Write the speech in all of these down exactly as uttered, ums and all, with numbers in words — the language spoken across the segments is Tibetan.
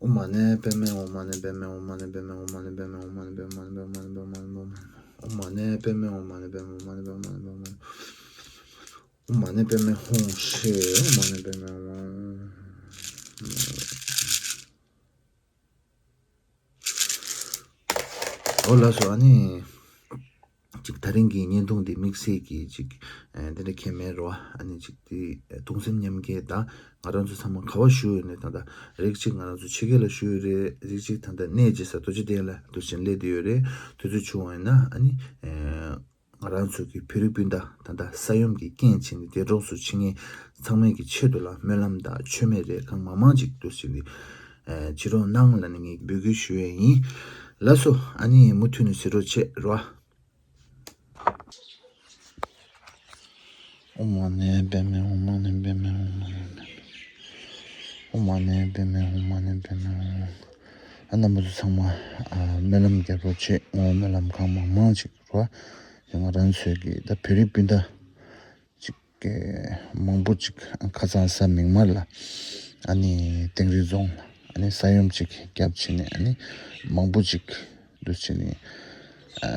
ཨོཾ་མ་ཎི་པདྨེ་ཧཱུྃ། ཨོཾ་མ་ཎི་པདྨེ་ཧཱུྃ། ཨོཾ་མ་ཎི་པདྨེ་ཧཱུྃ། ཨོཾ་མ་ཎི་པདྨེ་ཧཱུྃ། ཨོཾ་མ་ཎི་པདྨེ་ཧཱུྃ། ཨོཾ་མ་ཎི་པདྨེ་ཧཱུྃ། ཨོཾ་མ་ཎི་པདྨེ་ཧཱུྃ། ཨོཾ་མ་ཎི་པདྨེ་ཧཱུྃ་ཧྲཱིཿ། ཨོཾ་མ་ཎི་པདྨེ་ཧཱུྃ། ཨོ་ལགས་སོ། ཨ་ནི། ཅིག་དེ་རིང་གི་བརྙན་ཐུང་འདི་དམིགས་བསལ་གྱི་ཅིག་ཨ་འདི་འདྲ་ཁྱད་མེད་རོ། ཨ་ནི་ཅིག་འདི་གདུང་སེམས་མཉམ་སྐྱེད་དང་ང་རང་ཚོ་ཚང་མ་ག་བ་བཞུགས་ཡོད་ནའི་ད་ལྟ་རིགས་གཅིག་ང་རང་ཚོ་ཕྱི་རྒྱལ་ལ་བཞུགས་ཡོད་རེད། རིགས་གཅིག་ད་ལྟ་གནས་ཅིག་ས་རྡོ་རྗེ་གདན་ལ་འདུག་སེ་སླེབས་བསྡད་ཡོད་རེད། དུས་ཚོད་བྱུང་བ་ཡིན་ན་ཨ་ནི་ཨ་ང་རང་ཚོ་གི་བོད་རིགས་སྤུན་ཟླ་ད་ལྟ་ས་ཡོམ་གྱི་རྐྱེན་བྱས་ནས་འདས་གྲོངས་སུ་ཕྱིན་མཁན་ཚང་མའི་གི་ཆེད་དུ་ལ་སྨོན་ལམ་དང་མཆོད་མེ་རེ་གང་མང་མང་ཅིག་འདུག་སེ་ཨ་བྱེད་རོགས་གནང་ལབ་ནས་ངས་འབོད་སྐུལ་ཞུ་ཡས་ཡིན། ལགས་སོ། ཨ་ནི་མུ་མཐུད་ནས་གཟིགས་རོགས་བྱེད་རོགས། ཨོཾ་མ་ཎི་པདྨེ་ཧཱུྃ། ཨོཾ་མ་ཎི་པདྨེ་ཧཱུྃ། ཨོཾ་མ་ཎི་པདྨེ་ཧཱུྃ། ཨོཾ་མ་ཎི་པདྨེ་ཧཱུྃ། ཨོཾ་མ་ཎི་པདྨེ་ཧཱུྃ། ཨ་རྣམ་པ་ཚོ་ཚང་མ་ཨ་སྨོན་ལམ་རྒྱག་རོགས་བྱེད། ཨོ་སྨོན་ལམ་གང་མང་མང་ཅིག་རོ། དེ་ང་རང་ཚོའི་གི་ད་བོད་རིགས་སྤུན་ཟླ་ཅིག་གི་མང་པོ་ཅིག་ཁ་སང་གཟའ་མིག་དམར་ལ་ཨ་ནི་དིང་རི་རྫོང་ལ་ཨ་ནི་ས་ཡོམ་ཅིག་བརྒྱབ་བྱས་ནས་ཨ་ནི་མང་པོ་ཅིག་འདུག་བྱས་ནས་ཨ་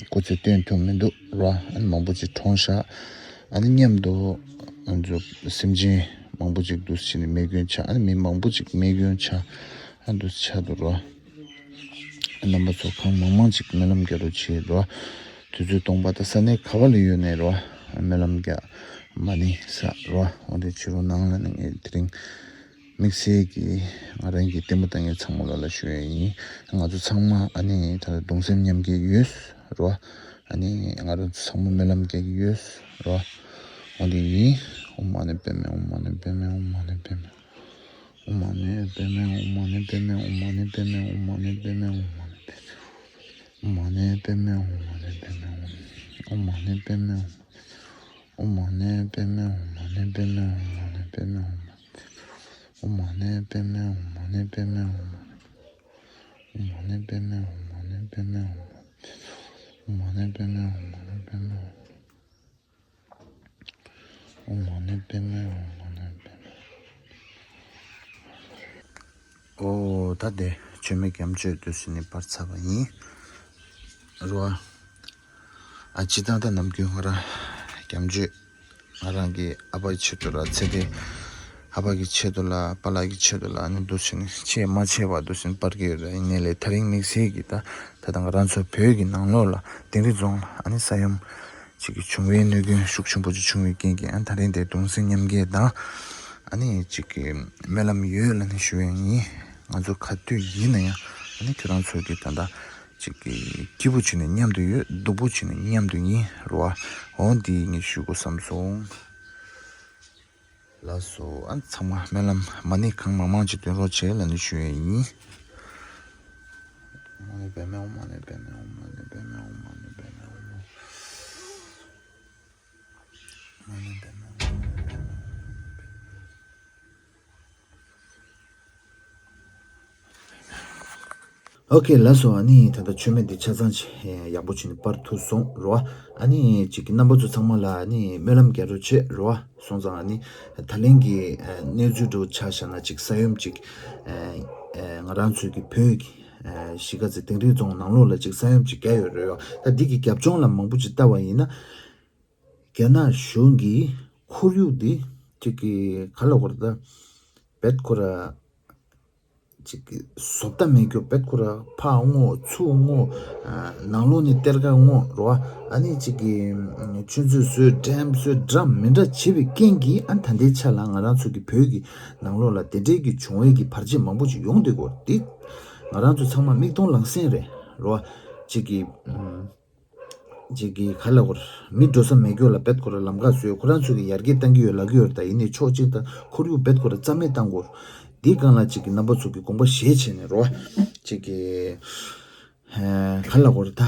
སྐུ་ཚེ་བརྟན་ཐུབ་མི་འདུག་ར། ཨ་ནི་མང་པོ་ཅིག་གྲོངས་ཤག་ཨ་ནི་མཉམ་དུ་ང་ཚོ་སེམས་ཅན་མང་པོ་ཅིག་འདུག་བྱས་ནས་རྨས་སྐྱོན་ཆགས། ཨ་ནི་མི་མང་པོ་ཅིག་རྨས་སྐྱོན་ཆགས། ཨ་འདུག་ཆགས་འདུག་ར། རྣམ་པ་ཚོ་གང་མང་མང་ཅིག་སྨོན་ལམ་རྒྱག་རོགས་བྱེད་རོགས། དུས་ཚོད་སྟོང་པ་དང་ས་གནས་ག་བ་ལ་ཡོད་ནའི་རོགས། སྨོན་ལམ་རྒྱག་མ་ཎི་བསགས་རོགས། འོ་དེ་བྱེད་རོགས་གནང་ལབ་ནས་ངས་དེ་རིང་དམིགས་བསལ་གྱིས་ང་རང་གི་ལྟད་མོ་ལྟ་མཁན་ཚང་མ་ལ་ལ་ཞུ་ཡས་ཡིན། ང་ཚོ་ཚང་མ་ཨ་ནི་ད་གདུང་སེམས་མཉམ་སྐྱེད་ཡོད་རོགས། ཨ་ནི་ང་རང་ཚོ་ཚང་མ་སྨོན་ལམ་རྒྱག་གི་ཡོད་རོགས། འོ་དེ་ཡིན། ཨོཾ་མ་ཎི་པདྨེ་ཧཱུྃ། ཨོཾ་མ་ཎི་པདྨེ་ཧཱུྃ། ཨོཾ་མ་ཎི་པདྨེ། ཨོཾ་མ་ཎི་པདྨེ་ཧཱུྃ། ཨོཾ་མ་ཎི་པདྨེ་ཧཱུྃ། ཨོཾ་མ་ཎི་པདྨེ་ཧཱུྃ། ཨོཾ་མ་ཎི་པདྨེ་ཧཱུྃ། ཨོཾ་མ་ཎི་པདྨེ་ཧཱུྃ། ཨོཾ་མ་ཎི་པདྨེ་ཧཱུྃ། ཨོཾ་མ་ཎི་པདྨེ་ཧཱུྃ། ཨོཾ་མ་ཎི་པདྨེ་ཧཱུྃ། ཨོཾ་མ་ཎི་པདྨེ་ཧཱུྃ། ཨོཾ་མ་ཎི་པདྨེ་ཧཱུྃ། ཨོཾ་མ་ཎི་པདྨེ་ཧཱུྃ། ཨོཾ་མ་ཎི་པདྨེ་ཧཱུྃ། ཨོཾ་མ་ཎི་པདྨེ་ཧཱུྃ། ཨོཾ་མ་ཎི་པདྨེ་ཧཱུྃ། ཨོཾ་མ་ཎི་པདྨེ་ཧཱུྃ། ཨོཾ་མ་ཎི་པདྨེ་ཧཱུྃ། ཨོཾ་མ་ཎི་པདྨེ། ཨོ་ད་དེ་མཆོད་མེ་རྒྱ་མཆོད་དུ་ཕྱིན་ནས་སྤར་ཚར་བ་ཡིན། རོ། ཨ་སྤྱིར་བཏང་ད་ནམ་རྒྱུན་ང་རང་རྒྱ་མཆོད་ང་རང་གི་ཨ་ཕའི་ཆེད་དུ་ལ་ཚེ་འདས་ཨ་ཕ་གི་ཆེད་དུ་ལ་པཱ་ལགས་ཀྱི་ཆེད་དུ་ལ་ཨ་ནི་འདུག་ཕྱིན་ནས་ཆེས་མ་ཆེ་བ་འདུག་ཕྱིན་སྤར་གི་ཡོད་རེད། ཡིན་ནའི་ལས་དེ་རིང་དམིགས་བསལ་གྱི་ད་ད་ལྟ་ང་རང་ཚོ་བོད་ཀྱི་ནང་ལོགས་ལ་དིང་རི་རྫོང་ལ་ཨ་ནི་ས་ཡོམ་ཅིག་གི་བྱུང་བའི་གནོད་སྐྱོན་ཤུགས་ཆེན་པོ་ཅིག་བྱུང་བའི་རྐྱེན་གྱིས་ཨ་ད་རིང་དེ་གདུང་སེམས་མཉམ་སྐྱེད་དང་ཨ་ནི་ཅིག་གི་སྨོན་ལམ་ཡོད་ལབ་ནས་ཞུ་ཡ་ཡིན། ང་ཚོ་ག་དུས་ཡིན་ན་ཡང་ཨ་ནི་ཁྱོད་རང་ཚོ་གི་ད་ལྟ་ཅིག་གི་སྐྱིད་པོ་བྱས་ནས་མཉམ་དུ་ཡོད། སྡུག་པོ་བྱས་ནས་མཉམ་དུ་ཡིན་རོ། འོ་འདི་ངས་ཞུ་དགོས་བསམ་སོང་། ལགས་སོ། ཨ་ཚང་མ་སྨོན་ལམ་མ་ཎི་གང་མང་མང་ཅིག་འདོན་རོགས་བྱེད་ལབ་ནས་ཞུ་ཡ་ཡིན། མ་ཎི་པདྨེ་ཧཱུྃ། མ་ཎི་པདྨེ་ཧཱུྃ། མ་ཎི་པདྨེ་ཧཱུྃ། མ་ཎི་པདྨེ་ཧཱུྃ། མ་ཎི་པདྨེ་ཧཱུྃ། ཨོ་ཁེ་ལགས་སོ། ཨ་ནི་ད་ལྟ་མཆོད་མེ་འདི་ཆ་ཚང་ཅིག་ཡག་པོ་བྱས་ནས་སྤར་ཐུབ་སོང་རོ། ཨ་ནི་ཅིག་གི་རྣམ་པ་ཚོ་ཚང་མ་ལ་ཨ་ནི་སྨོན་ལམ་རྒྱག་རོགས་བྱེད་རོ། སོང་ཙང་ཨ་ནི་ད་ལན་གྱི་གནས་ཚུལ་འདྲ་བོ་ཆ་བཞག་ན་ཅིག་ས་ཡོམ་ཅིག་ང་རང་ཚོའི་གི་བོད་ཀྱི་གཞིས་ཀ་རྩེ་དིང་རི་རྫོང་ནང་ལོགས་ལ་ཅིག་ས་ཡོམ་ཅིག་བརྒྱབ་ཡོད་རེད་ཡོ། ད་འདི་གི་རྒྱབ་ལྗོངས་ལ་མང་པོ་ཅིག་ལྟ་བ་ཡིན་ན། རྒྱ་ནག་གཞུང་གིས་ཁོར་ཡུག་འདི་ཅིག་གི་ག་ལ་གོ་ར་ད་བེད་ཁོ་ར་ཅིག་གི་བཟོ་ལྟ་མེད་རྒྱུ་བེད་ཁོ་ར་ཕག་རྔོ་ཚུར་རྔོ་ནང་ལོགས་ནས་གཏེར་ཁ་རྔོ་རོ། ཨ་ནི་ཅིག་གི་ཆུ་མཛོད་བཟོས་ཌེམ་བཟོས་འདྲ་མི་འདྲ་བྱེད་པའི་རྐྱེན་གྱིས་ཨ་ད་ལྟའི་ཆ་ལ་ང་རང་ཚོ་གི་བོད་ཀྱི་ནང་ལོགས་ལ་དེ་འདྲའི་གི་བྱུང་བའི་གི་བར་ཆད་མང་པོ་ཅིག་ཡོང་བསྡད་ཀྱི་ཡོད་རེད། འདི་ང་རང་ཚོ་ཚང་མ་མིག་མཐོང་ལག་ཟིན་རེད་རོ། ཅིག་གི་ཅིག་གི་ག་ལ་གོ་ར་མི་འགྲོ་ས་མེད་རྒྱུ་ལ་བེད་ཁོ་ར་ལམ་ཁ་བཟོས། ཁོ་རང་ཚོ་གི་ཡར་རྒྱས་གཏང་གི་ཡོད་ལབ་ཀྱི་ཡོད་རེད། ད་ཡིན་ནའི་ཕྱོགས་གཅིག་ད་ཁོར་ཡུག་བེད་ཁོ་ར་རྩ་མེད་གཏང་དགོས། འདིའི་སྒང་ལ་ཅིག་གི་རྣམ་པ་ཚོ་གི་དགོངས་པ་བཞེས་བྱས་ནས་རོ། ཅིག་གི་ག་ལ་གོ་ར་ད་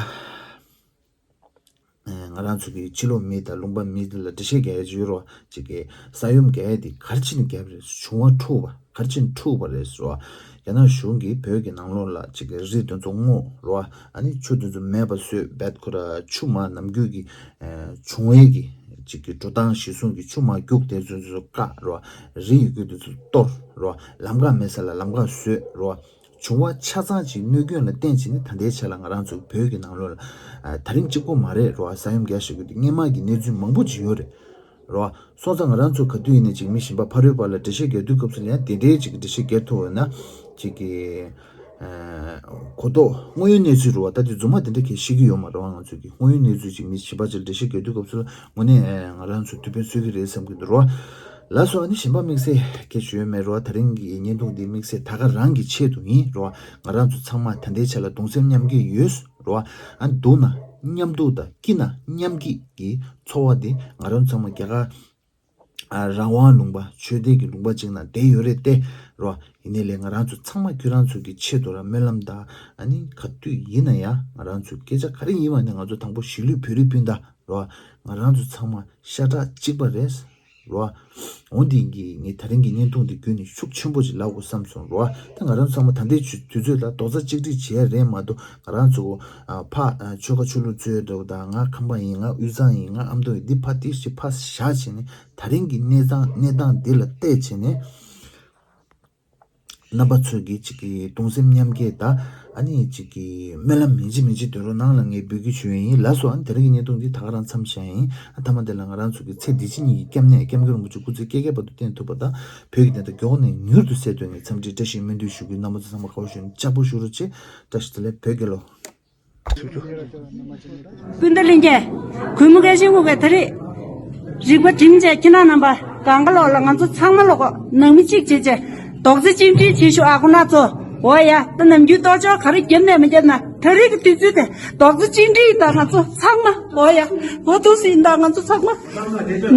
ང་རང་ཚོ་གི་ཕྱི་ལོགས་མི་དང་ལུང་པ་མི་དེ་ལ་འགྲེལ་བཤད་རྒྱག་ཡ་ཅིག་ཡོད་རོ། ཅིག་གི་ས་ཡོམ་རྒྱག་ཡ་དེ་ག་རེ་བྱས་ནས་རྒྱབ་རེད། བྱུང་བ་འཁྲུགས་པ། ག་རེ་བྱས་ནས་འཁྲུགས་པ་རེད་ཟེར་བ། རྒྱ་ནག་གཞུང་གིས་བོད་ཀྱི་ནང་ལོགས་ལ་ཅིག་གི་རི་དེ་ཚོ་རྔོ་རོ། ཨ་ནི་ཆུ་དེ་ཚོ་མེད་པ་བཟོས། བེད་ཁོ་ར་ཆུ་མར་ནམ་རྒྱུན་གྱི་བྱུང་བའི་གི་ ཅིག་གི་འགྲོ་སྟངས་གཞི་བཟུང་གི་ཆུ་མ་རྒྱུག་དེ་ཚོ་ཚོ་བཀག་རོ། རི་ཡི་རྒྱུད་དེ་ཚོ་གཏོར་རོ། ལམ་ཁ་མེད་ས་ལ་ལམ་ཁ་བཟོས་རོ། བྱུང་བ་ཆ་ཚང་ཅིག་གནོད་སྐྱོན་ལ་བརྟེན་བྱས་ནས་ད་ལྟའི་ཆ་ལ་ང་རང་ཚོ་བོད་ཀྱི་ནང་ལོགས་ལ་ཨ་ད་རིང་གཅིག་པོ་མ་རེད་རོ། ས་ཡོམ་རྒྱག་བཞག་རྒྱུ་དེ་སྔོན་མ་གི་གནས་ཚུལ་མང་པོ་ཅིག་ཡོད་རེད་རོ། སོང་ཙང་ང་རང་ཚོ་ག་དུས་ཡིན་ནའི་ཅིག་མི་གཞན་པ་ཕ་རོལ་པ་ལ་འགྲེལ་བཤད་རྒྱག་དུས་སྐབས་སུ་ལ་ཡང་དེ་འདྲའི་ཅིག་འགྲེལ་བཤད་རྒྱག་ཐུབ་འོས་ན་ཅིག་གི་ཨ་གོ་རྟོགས་དངོས་ཡོད་གནས་ཚུལ་རོ། ད་དེ་རྫུན་མ་དེ་འདྲ་གས་ཤེས་ཀྱི་ཡོད་མ་རེད་བ། ང་ཚོས་ཀྱི་དངོས་ཡོད་གནས་ཚུལ་ཅིག་མི་གཞན་པ་ཅིག་ལ་འགྲེལ་བཤད་རྒྱག་དུས་སྐབས་སུ་ལ་དངོས་གནས་ང་རང་ཚོ་ཐུགས་ཕན་གསོས་ཀྱི་རེད་བསམ་གྱི་འདུག་རོ། ལགས་སོ། ཨ་ནི་གཞན་པ་དམིགས་བསལ་སྐད་ཆ་ཡོད་མེད་རོ། ད་རིང་གི་བརྙན་ཐུང་འདི་དམིགས་བསལ་ད་ག་རང་གི་ཆེད་དུ་ཡིན་རོ། ང་རང་ཚོ་ཚང་མ་ད་ལྟའི་ཆ་ལ་གདུང་སེམས་མཉམ་སྐྱེད་ཡོད་རོ། ཨ་ནི་སྡུག་ན་མཉམ་སྡུག་དང་སྐྱིད་ན་མཉམ་སྐྱིད་ཀྱི་ཚོར་བ་འདི་ང་རང་ཚང་མ་རྒྱ་གར་ཨ་རང་དབང་ལུང་པ་ཆོས་ལྡན་གྱི་ལུང་པ་ཅིག་ན་བསྡད་ཡོད་རེད་དེ་རོ། ཡིན་ནའི་ལས་ང་རང་ཚོ་ཚང་མ་ཁྱོད་རང་ཚོ་གི་ཆེད་དུ་ར་སྨོན་ལམ་དང་ཨ་ནི་ག་དུས་ཡིན་ན་ཡང་ང་རང་ཚོ་སྐད་ཆ་ག་རེ་ཡིན་པ་ནས་ང་ཚོ་དང་པོ་གཞིས་ལུས་བོད་རིགས་སྤུན་ཟླ་རོ། ང་རང་ཚོ་ཚང་མ་ཤ་ཁྲག་གཅིག་པ་རེད་རོ། འོ་འདི་གི་ངས་ད་རིང་གི་བརྙན་ཐུང་འདི་བརྒྱུད་ནས་ཤུགས་ཆེན་པོ་ཅིག་ལབ་དགོས་བསམ་སོང་རོ། ད་ང་རང་ཚོ་ཚང་མ་ད་ལྟའི་དུས་ཚོད་ལ་རྡོག་རྩ་གཅིག་སྒྲིལ་བྱེད་ཡ་རེད་མ་གཏོགས་ང་རང་ཚོ་ཨ་ཕ་ཨ་ཆོལ་ཁ་ཆོས་ལུགས་རྩོད་འདྲ་བོ་དང་ང་ཁམས་པ་ཡིན་ང་དབུས་གཙང་ཡིན་ང་ཨ་མདོ་ཡིན་འདི་ཕ་ཏིག་ཞིག་ཕ་བཞག་བྱས་ནས་ད་རིང་གི་གནས་སྟངས་གནས་སྟངས་འདི་ལ་བལྟས་བྱས་ནས། རྣམ་པ་ཚོས་ཀྱི་ཅིག་གི་གདུང་སེམས་མཉམ་སྐྱེད་དང་ཨ་ནི་ཅིག་གི་སྨོན་ལམ་མི་བྱེད་མི་བྱེད་དོན་རོ་ནང་ལ་ངས་འབོད་སྐུལ་ཞུ་ཡ་ཡིན། ལགས་སོ། ཨ་ནི་དེ་རིང་གི་བརྙན་ཐུང་འདི་ད་ག་རང་མཚམས་བཞག་ཡིན། ཨ་མཐའ་མ་དེ་ལ་ང་རང་ཚོ་གི་ཚེ་འདི་ཕྱི་གཉིས་ཀྱི་སྐྱབས་གནས་སྐྱབས་མགོན་རིན་པོ་ཆེ་སྐུ་ཚེ་བསྐལ་བརྒྱའི་བར་དུ་བརྟན་ཐུབ་པ་དང་བོད་ཀྱི་བདེན་མཐའ་མགྱོགས་ནས་མྱུར་དུ་གསལ་ཐུབ་ཡ་ངས་འཚམས་འདྲིའི་བཀྲ་ཤིས་སྨོན་འདུན་ཞུ་གི། རྣམ་པ་ཚོ་ཚང་མ་དགའ་བ་ཞུ་ནས་ལྕགས་པོ་བཞུ་རོགས་བྱེད། བཀྲ་ཤིས་བདེ་ལེགས། བོད་རྒྱལ་ལོ། ཀུན་ཏུ་ལྷན་རྒྱས། གུས་མོ་བཀའ་བཞིན་སྒོ་གས་ད་རེས། རིག་པ་བསྒྲིམས་བྱས་ཁྱེད་རང་རྣམ་པ་གང་ག་ལོག་ལ་ང་ཚོ་ཚང་མ་ལོག་གོ་ནང་མི་གཅིག་བྱས་བྱས་རྡོག་རྩ་གཅིག་སྒྲིལ་བྱེད་ཤོག་ཨ་ཁོ་ན་ཚོ། འོ་ཡ། ད་ནམ་རྒྱུན་གཏོར་ཆོག་ག་རེ་བརྒྱབ་ནས་མི་བརྒྱབ་ན་ད་རེས་ཀྱི་དུས་ཚོད་དེ་རྡོག་རྩ་གཅིག་སྒྲིལ་ཡིན་ད་ང་ཚོ་ཚང་མ། འོ་ཡ། འོ་ཐུགས་སུ་ཡིན་ད་ང་ཚོ་ཚང་མ།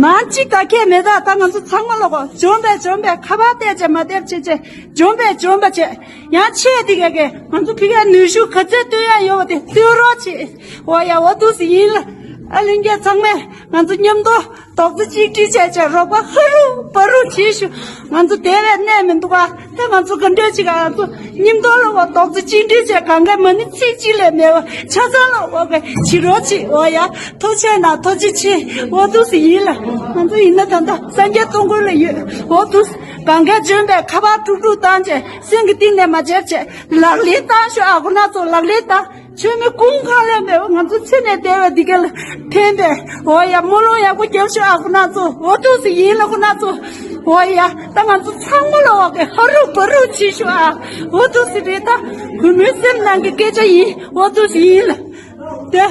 ནང་གཅིག་ད་ཁྱད་མེད་ད་ད་ང་ཚོ་ཚང་མ་ལོག་གོ་འཇོན་པས་འཇོན་པས་ཁ་པར་བལྟས་བྱས་མ་བལྟས་བྱས་བྱས་འཇོན་པས་འཇོན་པ་བྱས། ཡང་ཆེ་དེ་ག་གེ་ང་ཚོ་ཕི་གའི་ནུས་ཤུགས་ག་ཚད་བཏོན་ཡ་ཡོད་པ་དེ་བཏོན་རོགས་བྱེད། འོ་ཡ་འོ་འདུག་སེ་ཡིན་ལ། ཨ་ལྷན་རྒྱས་ཚང་མས་ང་ཚོ་མཉམ་དུ་རྡོག་རྩ་གཅིག་སྒྲིལ་བྱས་བྱས་རོགས་པ་ཧ་རུ་བ་རུ་བྱེད་ཤོག་ང་ཚོ་བསྡད་པའི་གནས་མི་འདུག་ག་ད་ང་ཚོ་ག་འདྲས་ཅིག་ང་ཚོ་མཉམ་དུ་ལ་བ་རྡོག་རྩ་གཅིག་སྒྲིལ་བྱས་གང་ག་མ་ཎི་ཚིག་གཅིག་ལས་མེད་པ་ཆ་ཚང་ལ་བ་ག་བྱེད་རོགས་བྱེད། འོ་ཡ་ཐུགས་རྗེ་གནང་ཐུགས་རྗེ་ཆེ། འོ་འདུག་སེ་ཡིན་ལ། ང་ཚོ་ཡིན་ན་ད་ལྟ་སངས་རྒྱས་སྟོང་ཀུན་ལ་ཡོད། འོ་འདུག་སེ་གང་ག་འཇོན་པའི་ཁ་པར་དཀྲུག་དཀྲུག་བཏང་བྱས། སེམས་ཀྱི་གཏིང་ནས་མ་བརྗེད་བྱས། ལག་ལེན་བཏང་ཤོག་ཨ་ཁོ་ན་ཚོ་ལག་ལེན་བཏང་། ཆོས་མེད་ཀུན་ཁ་ལས་མེད་པ་ང་ཚོ་ཚེ་ནས་འདས་པའི་འདི་ག་ལ་ཕན་པས། འོ་ཡ་སྨོན་ལམ་ཡག་པོ་རྒྱབ་ཤོག་ཨ་ཁོ་ན་ཚོ། འོ་འདུག་སེ་ཡིན་ལ་ཁོ་ན་ཚོ། འོ་ཡ་ད་ང་ཚོ་ཚང་མ་ལ་འོ་གི་ཧ་རུ་བ་རུ་བྱེད་ཤོག་ཨ། འོ་འདུག་སེ་རེད་ད། གུས་མོའི་སེམས་ནང་གི་སྐད་ཆ་ཡིན། འོ་འདུག་སེ་ཡིན་ལ། དེ།